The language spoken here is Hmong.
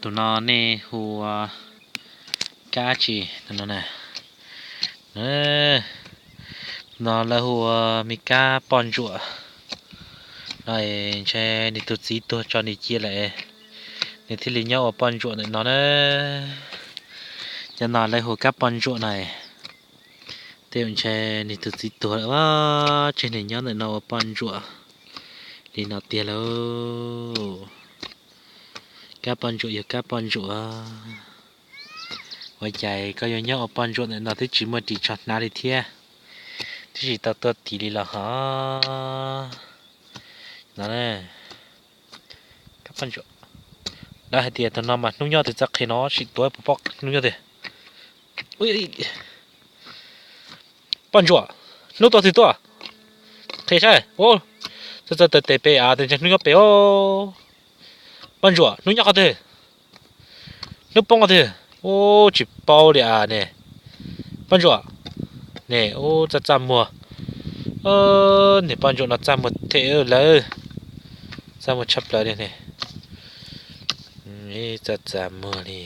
Tus no nej hu ua kab tsi? No lawv hu ua me kab poj ntsuam no. Ntshe nws tus txiv tuag tso nws cia lawm, nws thiaj li nyob ua poj ntsuam ntawm no na. Cov no lawv hu kab poj ntsuam no. Tej zaum ntshe nws tus txiv tuag lawm, tseg nws nyob ntawm no ua poj ntsuam li no tiag lauj. Kab poj ntsuam yog kab poj ntsuam. Ua cas koj yuav nyob ua poj ntsuam ntawm no twb tsis muaj ris tsho hnav li thiab, twb tsis tau tuaj tiv li los hov. No, lawv hais tias tus no mas hnub nyob twg txaj qhia no sim tuav puas pom hnub nyob twg. Poj ntsuam, hnub tuaj twg tuaj? Qhia saib. Txawj txawj taw tes pem av tes ntshe hnub nyob pem os. Poj ntsuam, hnub nyob qhov twg? Hnub poob qhov twg? Ub, tsis paub li as ne. Poj ntsuam ne, ub, txaj txaj muag. Niag poj ntsuam no txaj muag them lawm. Txaj muag tshaj plaws li ne. Txaj txaj muag li.